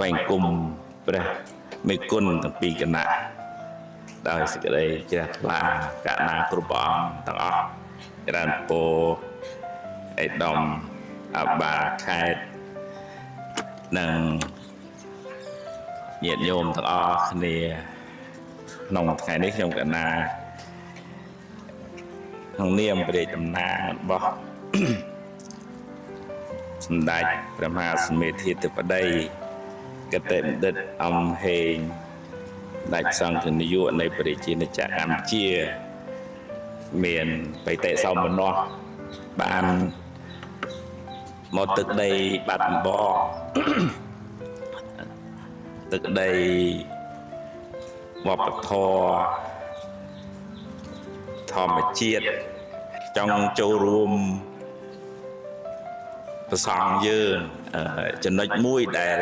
ថ្វាយគុំព្រះមេគុណទាំងពីរគណៈដោយសេចក្តីជ្រះថ្លាកណាគ្រប់ព្រះអង្គទាំងអស់ចរានពោអេដាមអបាខេតនិងញាតិញោមទាំងអស់គ្នាក្នុងថ្ងៃនេះខ្ញុំកណាក្នុងនាមព្រះរាជតំណាងរបស់ សម្ដេចព្រះមហាសមេធាធិបតីគតិបណ្ឌិតអំហេងសម្ដេចសង្ឃនាយកនៃព្រះរាជាណាចក្រកម្ពុជា មានបិតិសោមនស្សបានមកទឹកដីបាត់ដំបង ទឹកដីវប្បធម៌ធម្មជាតិចង់ចូលរួមប្រសងយើងចំណុចមួយដែល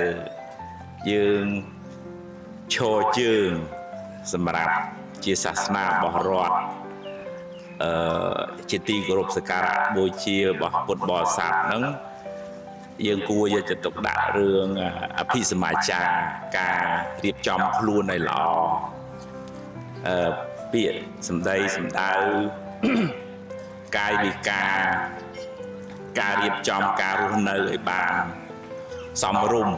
យើងឈរជើងសម្រាប់ជាសាសនារបស់រដ្ឋជាទីគោរពសក្ការៈបូជារបស់ពុទ្ធបរិស័ទហ្នឹងយើងគួរយកចិត្តទុកដាក់រឿងអភិសមាចារការរៀបចំខ្លួនឲ្យល្អពាក្យសម្ដីសម្ដៅ កាយវិការការរៀបចំការរស់នៅឲ្យបានសមរម្យ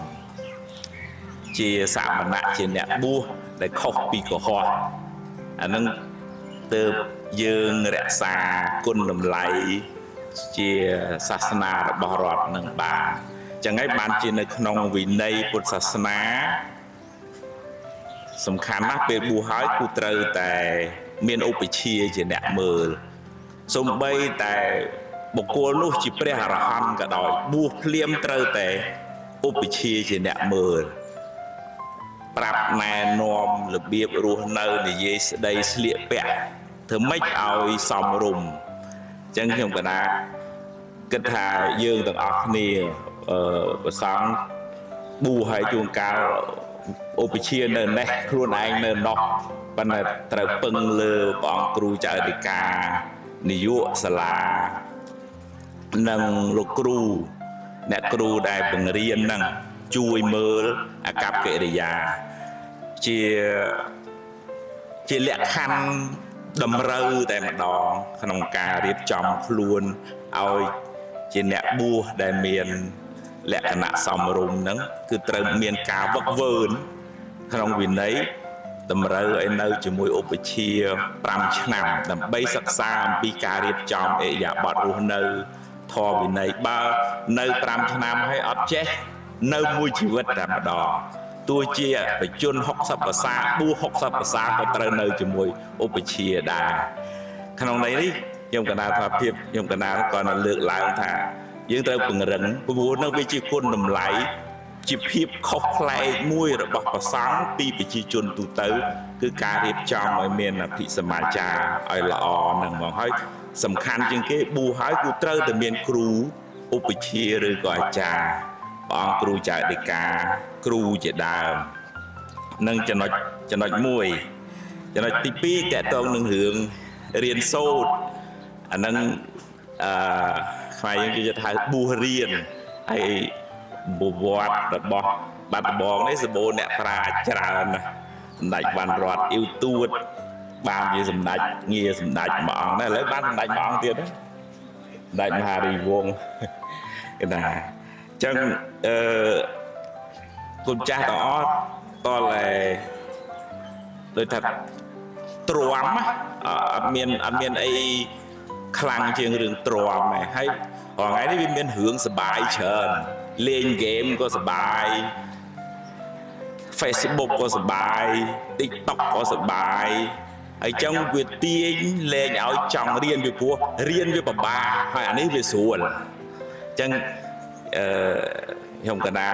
ជាសមណៈជាអ្នកបួសដែលខុសពីកុហកអានឹងទើបយើងរក្សាគុណតម្លៃជាសាសនារបស់រដ្ឋនឹងបានចឹងហើយបានជានៅក្នុងវិន័យពុទ្ធសាសនាសំខាន់ណាស់ពេលបួសហើយគូត្រូវតែមានឧបជាជាអ្នកមើលសំបីតែបុគ្គលនោះជាព្រះអរហន្តក៏ដោយបួសភ្លាមត្រូវតែឧបជាជាអ្នកមើលប្រាប់ណែនាំរបៀបរស់នៅនិយាយស្ដីស្លៀកពាក់ធ្វើម៉េចឲ្យសមរម្យអញ្ចឹងខ្ញុំកណាគិតថាយើងទាំងអស់គ្នាប្រសង់បួសឲ្យជួនកាលឧបជានៅនេះខ្លួនឯងនៅនោះប៉ុន្តែត្រូវពឹងលើព្រះអង្គគ្រូចៅអធិការនាយកសាលានិងលោកគ្រូអ្នកគ្រូដែលបង្រៀនហ្នឹងជួយមើលអាកប្បកិរិយាជាលក្ខខណ្ឌតម្រូវតែម្ដងក្នុងការរៀបចំខ្លួនឲ្យជាអ្នកបួសដែលមានលក្ខណៈសមរម្យហ្នឹងគឺត្រូវមានការវឹកវើក្នុងវិន័យតម្រូវឲ្យនៅជាមួយឧបជា5ឆ្នាំដើម្បីសិក្សាអំពីការរៀបចំឥរិយាបថរស់នៅធម៌វិន័យបើនៅ5ឆ្នាំហើយអត់ចេះនៅមួយជីវិតតែម្ដងទោះជាបជន60ភាសាបួស60ភាសាក៏ត្រូវនៅជាមួយឧបជាដែរក្នុងន័យនេះខ្ញុំកណាថាភាពខ្ញុំកណាក៏នៅលើកឡើងថាយើងត្រូវពង្រឹងព្រោះនឹងវាជាគុណតម្លៃជាភាពខុសប្លែកមួយរបស់ព្រះសង្ឃពីប្រជាជនទូទៅគឺការរៀបចំឲ្យមានអភិសមាចារឲ្យល្អនឹងហ្មងហើយសំខាន់ជាងគេបួសហើយគឺត្រូវតែមានគ្រូឧបជាឬក៏អាចារ្យព្រះអង្គគ្រូចៅអធិការគ្រូជាដើមនិងចំណុចមួយចំណុចទី2តកតងនឹងរឿងរៀនសូត្រអានឹងខ្មែរយើងគេថាបួសរៀនហើយបវត្តរបស់បាត់ដំបងនេះសម្បូរអ្នកប្រាជ្ញច្រើនណាស់សម្ដេចវណ្ណរតអ៊ីវទួតបានជាសម្ដេចងារសម្ដេចមួយអង្គដែរឥឡូវបានសម្ដេចមួយអង្គទៀតណាសម្ដេចមហារីវង្សគេថាអញ្ចឹងគុណចាស់ទាំងអស់តតែដូចថាទ្រាំអត់មានអីខ្លាំងជាងរឿងទ្រាំឯងហើយរាល់ថ្ងៃនេះវាមានរឿងសបាយច្រើនលេងហ្គេមក៏សបាយ Facebook ក៏សបាយ TikTok ក៏សបាយហើយចឹងវាទាញលេងឲ្យចង់រៀនពីព្រោះរៀនវាពិបាកហើយអានេះវាស្រួលចឹងខ្ញុំកណា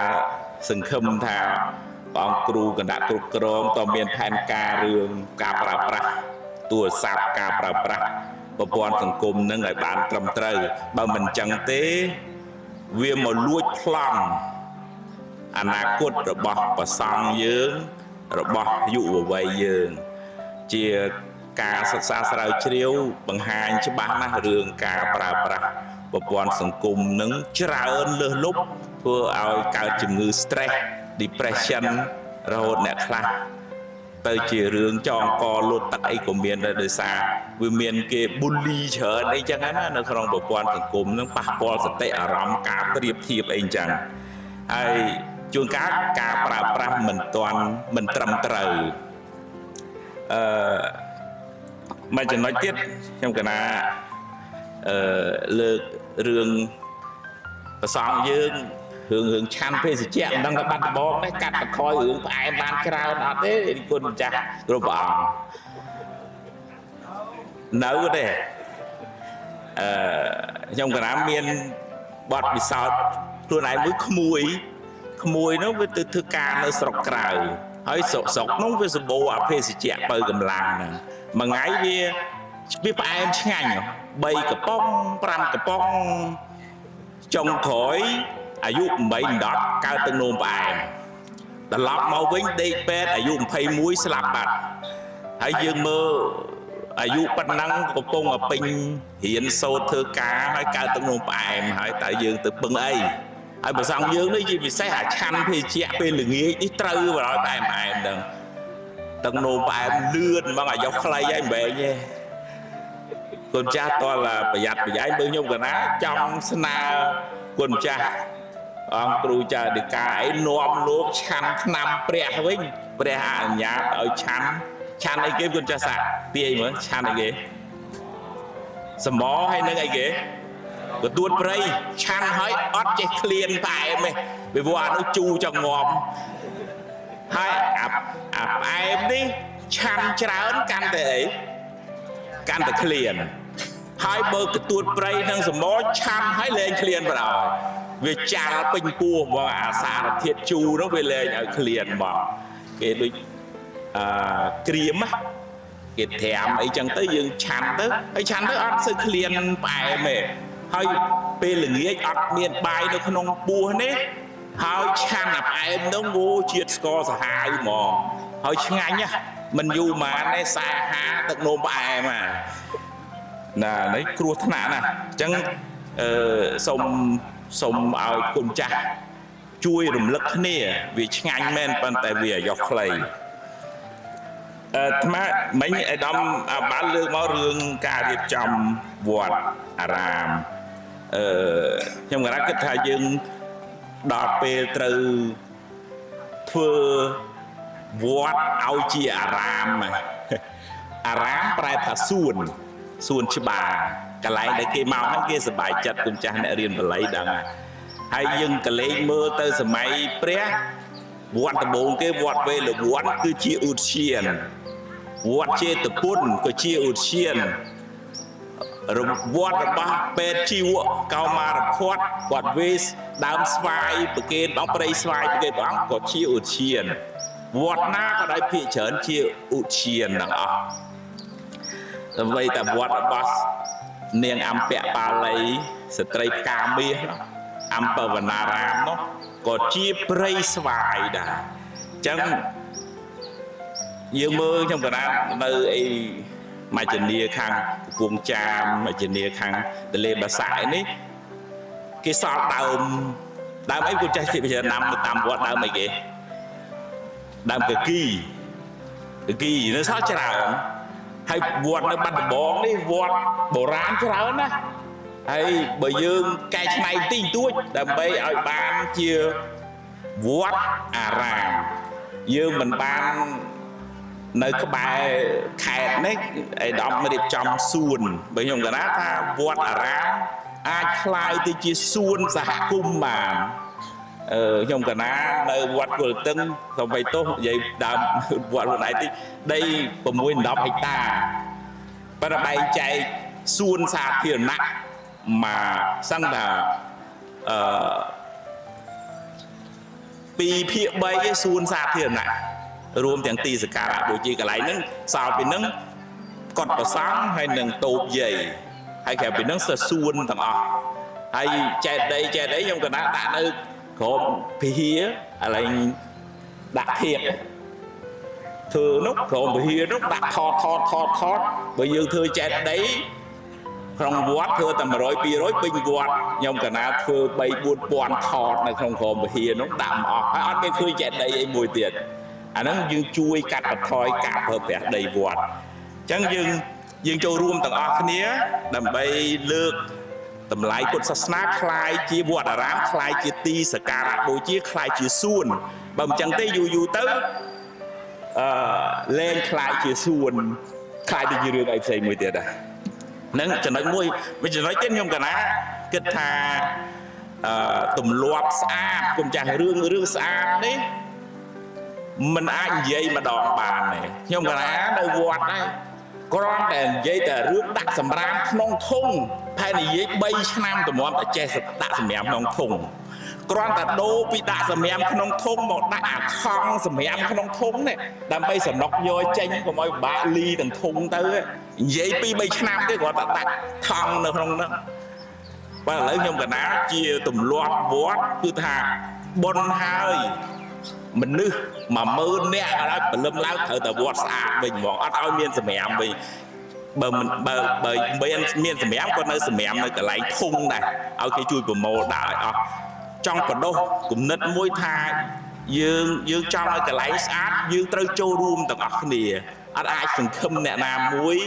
សង្ឃឹមថាព្រះអង្គគ្រូគណៈគ្រប់គ្រងតមានផែនការរឿងការប្រើប្រាស់ទូរស័ព្ទការប្រើប្រាស់ប្រព័ន្ធសង្គមនឹងឲ្យបានត្រឹមត្រូវបើមិនចឹងទេវាមកលួចប្លន់អនាគតរបស់ព្រះសង្ឃយើងរបស់យុវវ័យយើងជាការសិក្សាស្រាវជ្រាវបង្ហាញច្បាស់ណាស់រឿងការប្រើប្រាស់ប្រព័ន្ធសង្គមនឹងច្រើនលើសលប់ធ្វើឲ្យកើតជំងឺ stress depression រហូតអ្នកខ្លះទៅជារឿងចងកលុតទឹកអីក៏មានដែរដោយសារវាមានគេ bully ច្រើនអីចឹងណានៅក្នុងប្រព័ន្ធសង្គមនឹងប៉ះពាល់សតិអារម្មណ៍ការប្រៀបធៀបអីចឹងហើយជួនកាលការប្រើប្រាស់មិនទាន់មិនត្រឹមត្រូវអឺមួយចំណុចទៀតខ្ញុំកណាអឺលើករឿងប្រសងយើងរឿងឆាន់ភេសជ្ជៈមិនដឹងថាបាត់ដំបងនេះកាត់បន្ថយរឿងផ្អែមបានច្រើនអត់ទេគុណម្ចាស់គ្រប់ព្រះអង្គនៅទេអឺខ្ញុំកណាមានបទពិសោធន៍ខ្លួនឯងមួយក្មួយក្មួយនោះវាទៅធ្វើការនៅស្រុកក្រៅហើយស្រុកនោះវាសម្បូរអភេសជ្ជៈបើកម្លាំងហ្នឹងមួយថ្ងៃវាផ្អែមឆ្ងាញ់3កំប៉ុង5កំប៉ុងចុងក្រោយអាយុ8 10កើតទឹកនោមផ្អែមត្រឡប់មកវិញដេកពេទ្យអាយុ21ស្លាប់បាត់ហើយយើងមើលអាយុប៉ុណ្ណឹងកំពុងតែពេញរៀនសូត្រធ្វើការហើយកើតទឹកនោមផ្អែមហើយតើយើងទៅពឹងអីហើយប្រសងយើងនេះជាពិសេសអាឆាន់ភេសជ្ជៈពេលល្ងាចនេះត្រូវបរោយផ្អែមផ្អែមហ្នឹងទឹកនោមផ្អែមលឿនហ្មងអាយុខ្លីហើយមិនបែងទេគុណចាស់តលប្រយ័ត្នប្រយែងបើខ្ញុំកណាចង់ស្នើគុណចាស់អង្គគ្រូចៅដិកាអីនាំលោកឆាន់ឆ្នាំព្រះវិញព្រះអនុញ្ញាតឲ្យឆាន់ឆាន់អីគេគុណចាស់សាក់ទាយមើលឆាន់អីគេសមហើយនឹងអីគេកទួតព្រៃឆាន់ហើយអត់ចេះឃ្លានផ្អែមទេពីព្រោះអានោះជូរចង់ងាប់ហើយអាផ្អែមនេះឆាន់ច្រើនកាន់តែអីកាន់តែឃ្លានហើយបើកទួតព្រៃនិងសមឆាន់ហើយលែងឃ្លានបណ្ដោយវាចាល់ពេញពោះហ្មងអាសារធាតុជូរនោះវាលែងឲ្យឃ្លានហ្មងគេដូចអឺក្រៀមណាគេត្រាំអីចឹងទៅយើងឆាន់ទៅហើយឆាន់ទៅអត់សូវឃ្លានផ្អែមទេហើយពេលល្ងាចអត់មានបាយនៅក្នុងពោះនេះហើយឆាន់អាផ្អែមនោះងូជាតិស្ករសាហាវហ្មងហើយឆ្ងាញ់ណាមិនយូរហ្មងទេសាហាទឹកនោមផ្អែមណានេះគ្រោះថ្នាក់ណាស់អញ្ចឹងអឺសូមសូមឲ្យគុណចាស់ជួយរំលឹកគ្នាវាឆ្ងាញ់មែនប៉ុន្តែវាអាយុខ្លីអឺអាត្មាមិញអាដាមអាបានលើកមករឿងការរៀបចំវត្តអារាមអឺខ្ញុំកណាគិតថាយើងដល់ពេលត្រូវធ្វើវត្តឲ្យជាអារាមអារាមប្រែថាសួនសួនច្បារកន្លែងដែលគេមកហ្នឹងគេសប្បាយចិត្តគុណចាស់អ្នករៀនបាលីដឹងហើយយើងកលេចមើលទៅសម័យព្រះវត្តដំបូងគេវត្តវេលវ័នគឺជាឧទ្យានវត្តចេតពុនក៏ជាឧទ្យានវត្តរបស់ពេទ្យជីវកកោមារភ័ត្រវត្តវេសដើមស្វាយប្រកេនបងព្រៃស្វាយប្រកេនព្រះអង្គក៏ជាឧទ្យានវត្តណាក៏ដោយភាគច្រើនជាឧទ្យានទាំងអស់ដើម្បីតែវត្តរបស់នាងអំពៈបាលីស្ត្រីផ្កាមាសអំពវនារាមនោះក៏ជាព្រៃស្វាយដែរអញ្ចឹងយើងមើលខ្ញុំកណានៅអីមជ្ឈនីខាងកំពង់ចាមមជ្ឈនីខាងទលេបាសាក់អីនេះគេសល់ដើមដើមអីគូចេះគេពិចារណាទៅតាមវត្តដើមអីគេដើមកគីកគីនៅសល់ច្រើនហើយវត្តនៅបាត់ដំបងនេះវត្តបុរាណច្រើនណាស់ហើយបើយើងកែច្នៃតិចតួចដើម្បីឲ្យបានជាវត្តអារាមយើងមិនបាននៅក្បែរខេត្តនេះឯកឧត្តមរៀបចំសួនបើខ្ញុំកណាថាវត្តអារាមអាចក្លាយទៅជាសួនសហគមន៍បានអឺខ្ញុំកណានៅវត្តគុលទឹងសូម្បីទោះនិយាយដើមវត្តខ្លួនឯងតិចដី6 10ហិកតាប៉ុន្តែបែងចែកសួនសាធារណៈមកសឹងថាអឺ2ភាគ3ឯសួនសាធារណៈរួមទាំងទីសក្ការៈបូជាកន្លែងហ្នឹងសល់ពីហ្នឹងកត់ប្រសង់ហើយនឹងតូបយាយហើយក្រៅពីហ្នឹងសសួនទាំងអស់ហើយចែកដីចែកដីខ្ញុំកណាដាក់នៅក្រោមពហិរកន្លែងដាក់ធាតធ្វើនោះក្រោមពហិរនោះដាក់ថតថតថតថតបើយើងធ្វើចែកដី ក្នុងវត្តធ្វើតែ100 200ពេញវត្តខ្ញុំកណាធ្វើ3 4000ថតនៅក្នុងក្រមវិហារនោះដាក់មកអស់ហើយអត់មានឃើញចេតិយអីមួយទៀតអាហ្នឹងយើងជួយកាត់បន្ថយការប្រើប្រាស់ដីវត្តអញ្ចឹងយើងចូលរួមទាំងអស់គ្នាដើម្បីលើកតម្លៃពុទ្ធសាសនាคล้ายជាវត្តអារាមคล้ายជាទីសក្ការៈបូជាคล้ายជាសួនបើមិនចឹងទេយូរយូរទៅអឺលែងคล้ายជាសួនคล้ายទៅជារឿងអីផ្សេងមួយទៀតដែរនឹងចំណុចមួយមួយចំណុចទៀតខ្ញុំកណាគិតថាអឺទម្លាប់ស្អាតគុំចាស់រឿងរឿងស្អាតនេះมันអាចនិយាយម្ដងបានទេខ្ញុំកណានៅវត្តដែរគ្រាន់តែនិយាយតែរឿងដាក់សម្រាមក្នុងធុងផែនិយាយ3ឆ្នាំតម្រាំតែចេះដាក់សម្រាមក្នុងធុងគ្រាន់តែដូរពីដាក់សម្រាមក្នុងធុងមកដាក់អាថង់សម្រាមក្នុងធុងនេះដើម្បីសំណុកយកចេញកុំឲ្យពិបាកលីទាំងធុងទៅនិយាយ2 3ឆ្នាំទេគ្រាន់តែដាក់ថង់នៅក្នុងហ្នឹងបាទឥឡូវខ្ញុំកណាជាទម្លាប់វត្តគឺថាប៉ុនហើយមនុស្ស10000នាក់ក៏ដោយព្រលឹមឡើងត្រូវតែវត្តស្អាតវិញហ្មងអត់ឲ្យមានសម្រាមវិញបើមិនបើបើមានមានសម្រាមក៏នៅសម្រាមនៅកន្លែងធុងដែរឲ្យគេជួយប្រមូលដាក់ឲ្យអស់ចង់បដោះគំនិតមួយថាយើងយើងចង់ឲ្យកន្លែងស្អាតយើងត្រូវចូលរួមទាំងអស់គ្នាអត់អាចសង្ឃឹមអ្នកណាមួយ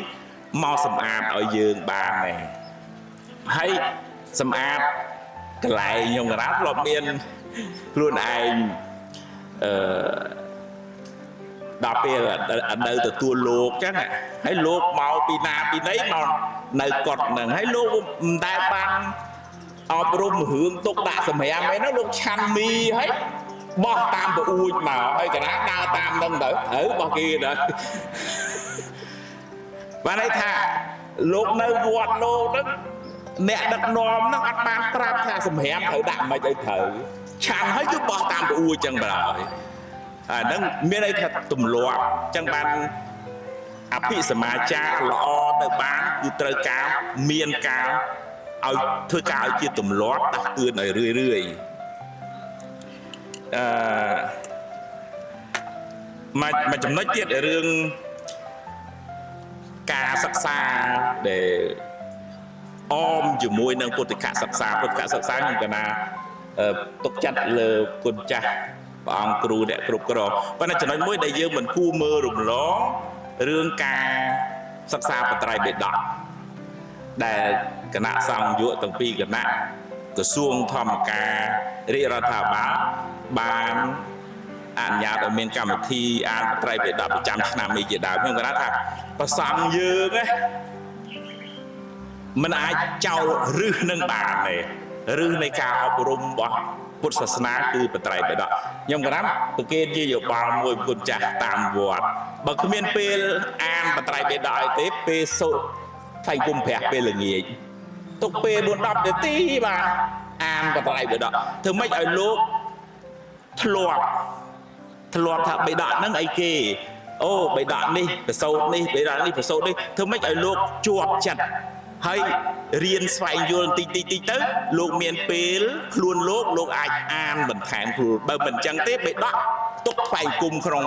មកសម្អាតឲ្យយើងបានទេហើយសម្អាតកន្លែងខ្ញុំកណាធ្លាប់មានខ្លួនឯងអឺដល់ពេលនៅទទួលលោកចឹងហើយលោកមកពីណាពីណីមកនៅកត់ហ្នឹងហើយលោកមិនដែលបានអប់រំរឿងទុកដាក់សម្រាមអីហ្នឹងលោកឆាន់មីហើយបោះតាមប្អួចមកហើយកណាដើរតាមហ្នឹងទៅត្រូវបោះគេទៅបានន័យថាលោកនៅវត្តលោកហ្នឹងអ្នកដឹកនាំហ្នឹងអត់បានប្រាប់ថាសម្រាមត្រូវដាក់មិនអីត្រូវឆាន់ហើយគឺបោះតាមប្អួចចឹងបណ្ដោយអាហ្នឹងមានន័យថាទម្លាប់ចឹងបានអភិសមាចារល្អទៅបានគឺត្រូវការមានការឲ្យធ្វើការឲ្យជាទម្លាប់ដាស់តឿនឲ្យរឿយរឿយអឺមួយចំណុចទៀតរឿងការសិក្សាដែលអមជាមួយនឹងពុទ្ធិកសិក្សាពុទ្ធិកសិក្សាខ្ញុំកណាទុកចិត្តលើគុណចាស់ព្រះអង្គគ្រូអ្នកគ្រប់គ្រងប៉ុន្តែចំណុចមួយដែលយើងមិនគួរមើលរំលងរឿងការសិក្សាបត្រៃបិដកដែលគណៈសង្ឃយុទាំងពីរគណៈក្រសួងធម្មការរាជរដ្ឋាភិបាលបានអនុញ្ញាតឲ្យមានកម្មវិធីអានបត្រៃបិដកប្រចាំឆ្នាំនេះជាដើមខ្ញុំគណៈថាប្រសង់យើងណាមិនអាចចោលរឹសនឹងបានទេរឹសនៃការអប់រំរបស់ពុទ្ធសាសនាគឺបត្រៃបិដកខ្ញុំគណៈប្រកេតជាយោបល់មួយគុណចាស់តាមវត្តបើគ្មានពេលអានបត្រៃបិដកអីទេពេលសូត្រថ្លៃគុំព្រះពេលល្ងាចទុកពេល4 10នាទីបាទអានបត្រៃបិដកធ្វើម៉េចឲ្យលោកធ្លាប់ថាបិដកហ្នឹងអីគេអូបិដកនេះប្រសូតនេះបិដកនេះប្រសូតនេះធ្វើម៉េចឲ្យលោកជាប់ចិត្តហើយរៀនស្វែងយល់តិចតិចតិចទៅលោកមានពេលខ្លួនលោកលោកអាចអានបន្ថែមខ្លួនបើមិនចឹងទេបិដកទុកថ្វាយគុំក្នុង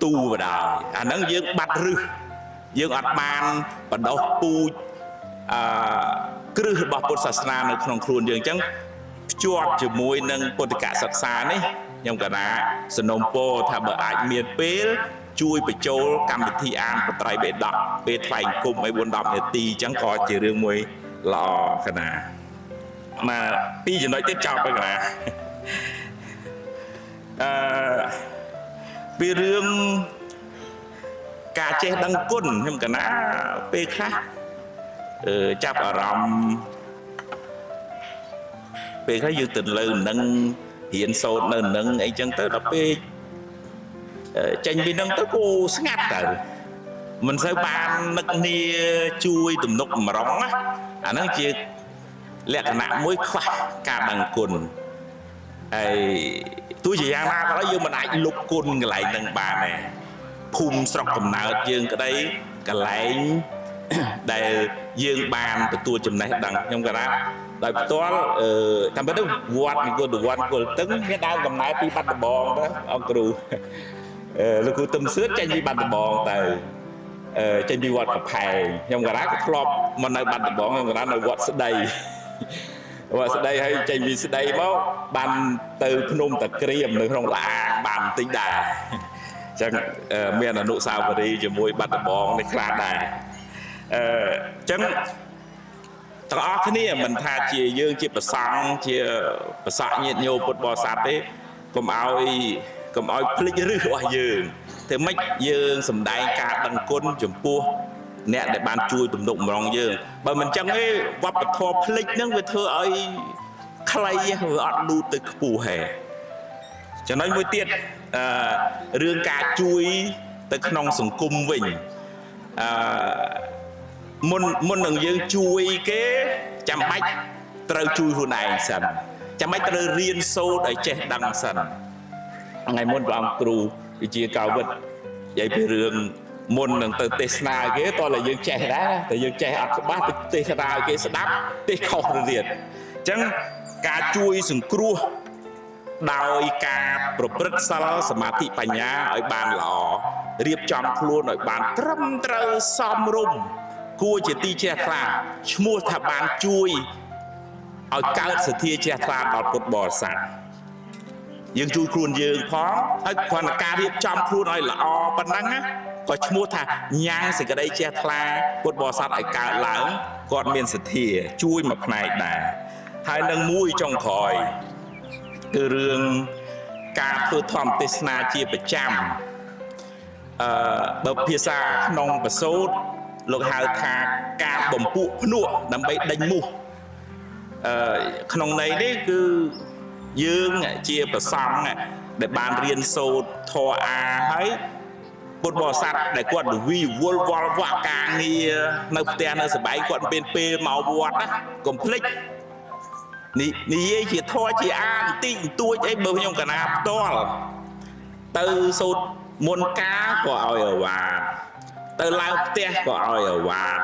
ទូបដ ாய் អាហ្នឹងយើងបាត់រឹសយើងអត់បានបដោះពូជអឺគ្រឹះរបស់ពុទ្ធសាសនានៅក្នុងខ្លួនយើងអញ្ចឹងភ្ជាប់ជាមួយនឹងពុទ្ធិកសិក្សានេះខ្ញុំកណាសំណូមពរថាបើអាចមានពេលជួយបញ្ចូលកម្មវិធីអានបត្រៃបិដកពេលថ្លែងគុំឲ្យ4 10នាទីអញ្ចឹងក៏ជារឿងមួយល្អកណាមកពីចំណុចទៀតចប់ហើយកណាអឺពីរឿងការចេះដឹងគុណខ្ញុំកណាពេលខ្លះចាប់អារម្មណ៍ពេលខ្លះយើងទៅលើនឹងរៀនសូត្រនៅនឹងអីចឹងទៅដល់ពេលចេញពីនឹងទៅគូស្ងាត់ទៅមិនសូវបាននឹកនីជួយទំនុកម្រងណាអាហ្នឹងជាលក្ខណៈមួយខ្វះការដឹងគុណហើយទោះជាយ៉ាងណាក៏ដោយយើងមិនអាចលុបគុណកន្លែងនឹងបានដែរភូមិស្រុកកំណើតយើងក្តីកន្លែងដែលយើងបានទទួលចំណេះដឹងខ្ញុំក៏ថាដោយផ្ទាល់តាមពិតទៅវត្តនិគលវត្តគល់ទឹងមានដើមកំណែពីបាត់ដំបងទៅអង្គគ្រូលោកគ្រូទឹមសឿតចេញពីបាត់ដំបងទៅ ចេញពីវត្តកផែងខ្ញុំកណាក៏ធ្លាប់មកនៅបាត់ដំបងខ្ញុំកណានៅវត្តស្ដីវត្តស្ដីហើយចេញពីស្ដីមកបានទៅភ្នំតាក្រៀមនៅក្នុងលាងបានបន្តិចដែរអញ្ចឹងមានអនុស្សាវរីយ៍ជាមួយបាត់ដំបងនេះខ្លះដែរអញ្ចឹងទាំងអស់គ្នាមិនថាជាយើងជាប្រសង់ជាប្រសក់ញាតិញោមពុទ្ធបរិស័ទទេកុំឲ្យភ្លេចរឹសរបស់យើងធ្វើម៉េចយើងសម្ដែងការដឹងគុណចំពោះអ្នកដែលបានជួយទំនុកម្រងយើងបើមិនចឹងទេវប្បធម៌ភ្លេចហ្នឹងវាធ្វើឲ្យខ្លីវាអត់លូតទៅខ្ពស់ហេចំណុចមួយទៀតរឿងការជួយទៅក្នុងសង្គមវិញមុននឹងយើងជួយគេចាំបាច់ត្រូវជួយខ្លួនឯងសិនចាំបាច់ត្រូវរៀនសូត្រឲ្យចេះដឹងសិនថ្ងៃមុនព្រះអង្គគ្រូវិជាកោវិទ្យនិយាយពីរឿងមុននឹងទៅទេសនាគេតោះតែយើងចេះដែរតែយើងចេះអត់ច្បាស់ទៅទេសនាគេស្ដាប់ទេសខុសទៅទៀតអញ្ចឹងការជួយសង្គ្រោះដោយការប្រព្រឹត្តសិលសមាធិបញ្ញាឲ្យបានល្អរៀបចំខ្លួនឲ្យបានត្រឹមត្រូវសមរម្យគួរជាទីជ្រះថ្លាឈ្មោះថាបានជួយឲ្យកើតសទ្ធាជ្រះថ្លាដល់ពុទ្ធបរិស័ទយើងជួយខ្លួនយើងផងហើយគ្រាន់តែការរៀបចំខ្លួនឲ្យល្អប៉ុណ្ណឹងណាក៏ឈ្មោះថាញ៉ាំងសេចក្តីជ្រះថ្លាពុទ្ធបរិស័ទឲ្យកើតឡើងគាត់មានសទ្ធាជួយមួយផ្នែកដែរហើយនឹងមួយចុងក្រោយគឺរឿងការធ្វើធម្មទេសនាជាប្រចាំបើភាសាក្នុងប្រសូតលោកហៅថាការបំពួកភ្នក់ដើម្បីដេញមូសក្នុងន័យនេះគឺយើងជាប្រសង់ដែលបានរៀនសូត្រធម៌អាហើយពុទ្ធបរិស័ទដែលគាត់វិវល់វល់វក់ការងារនៅផ្ទះនៅសបែងគាត់មានពេលមកវត្តណាកុំភ្លេចនិយាយជាធម៌ជាអាបន្តិចបន្តួចអីបើខ្ញុំកណាផ្ទាល់ទៅសូត្រមុនការក៏ឲ្យអាវាតទៅឡើងផ្ទះក៏ឲ្យអាវាត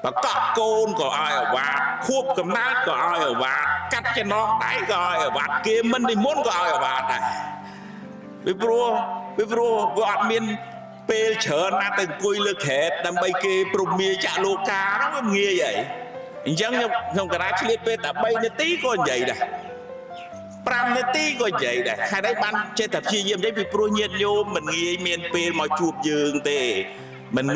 បកក់កូនក៏ឲ្យអាវាតខួបកំណើតក៏ឲ្យអាវាតកាត់ចំណងដៃក៏ឲ្យអាវាតគេមិននិមន្តក៏ឲ្យអាវាតដែរពីព្រោះវាអត់មានពេលច្រើនណាស់ទៅអង្គុយលើក្រែតដើម្បីគេព្រមមាចាក់លោកាហ្នឹងវាងាយហីអញ្ចឹងខ្ញុំកណាឆ្លៀតពេលតែ3នាទីក៏និយាយដែរ5នាទីក៏និយាយដែរហេតុអីបានចេះតែព្យាយាមនិយាយពីព្រោះញាតិញោមមិនងាយមានពេលមកជួបយើងទេមិន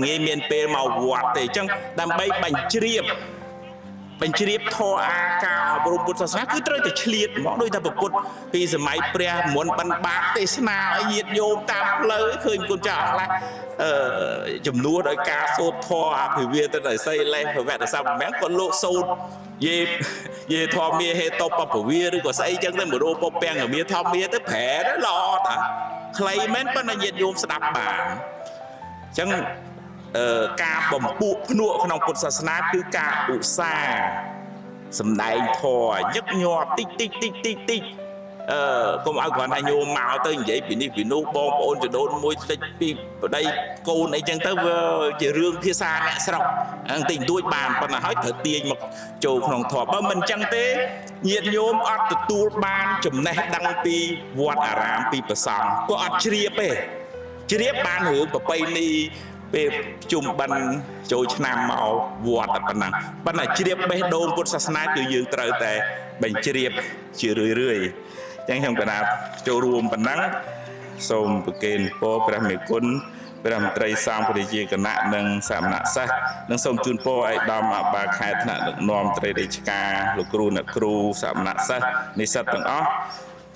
ងាយមានពេលមកវត្តទេអញ្ចឹងដើម្បីបញ្ជ្រាបធម៌អាការអប់រំពុទ្ធសាសនាគឺត្រូវតែឆ្លៀតហ្មងដូចតែពុទ្ធពីសម័យព្រះមុនបណ្បាតទេសនាឲ្យញាតិញោមតាមផ្លូវឃើញគុណចាស់អង្គខ្លះចំនួនដោយការសូត្រធម៌អភិវាទទៅសីលេសភវតសម្មាក៏លោកសូត្រយេធម្មាហេតុបពវាឬក៏ស្អីចឹងទៅមរោពពាំងមាធម្មាទៅប្រែទៅល្អតាខ្លីមែនប៉ុន្តែញាតិញោមស្ដាប់បានអញ្ចឹងការបំពួកភ្នក់ក្នុងពុទ្ធសាសនាគឺការឧស្សាហ៍សម្ដែងធម៌ញឹកញាប់តិចតិចតិចតិចតិចកុំឲ្យគ្រាន់តែញោមមកទៅនិយាយពីនេះពីនោះបងប្អូនចដូនមួយតិចពីប្តីកូនអីចឹងទៅវាជារឿងភាសាអ្នកស្រុកហ្នឹងតិចតួចបានប៉ុន្តែហើយត្រូវទាញមកចូលក្នុងធម៌បើមិនចឹងទេញាតិញោមអត់ទទួលបានចំណេះដឹងពីវត្តអារាមពីព្រះសង្ឃក៏អត់ជ្រាបទេជ្រាបបានរឿងប្រពៃណីពេលជុំបិណ្ឌចូលឆ្នាំមកវត្តតែប៉ុណ្ណឹងប៉ុន្តែជ្រាបបេះដូងពុទ្ធសាសនាគឺយើងត្រូវតែបញ្ជ្រាបជារឿយរឿយអញ្ចឹងខ្ញុំកណាចូលរួមប៉ុណ្ណឹងសូមប្រគេនពរព្រះមេគុណព្រះមន្ត្រីសង្ឃព្រះជាគណៈនិងសាមណសិស្សនិងសូមជូនពរឲ្យឧត្តមអបាខែថ្នាក់ដឹកនាំត្រីរាជការលោកគ្រូអ្នកគ្រូសាមណសិស្សនិស្សិតទាំងអស់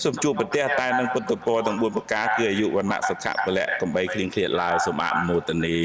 សូមជួបប្រទះតែនឹងពុទ្ធពរទាំង4ប្រការគឺអាយុវណ្ណៈសុខៈពលៈកំបីគ្លៀងគ្លាតឡើយសូមអនុមោទនា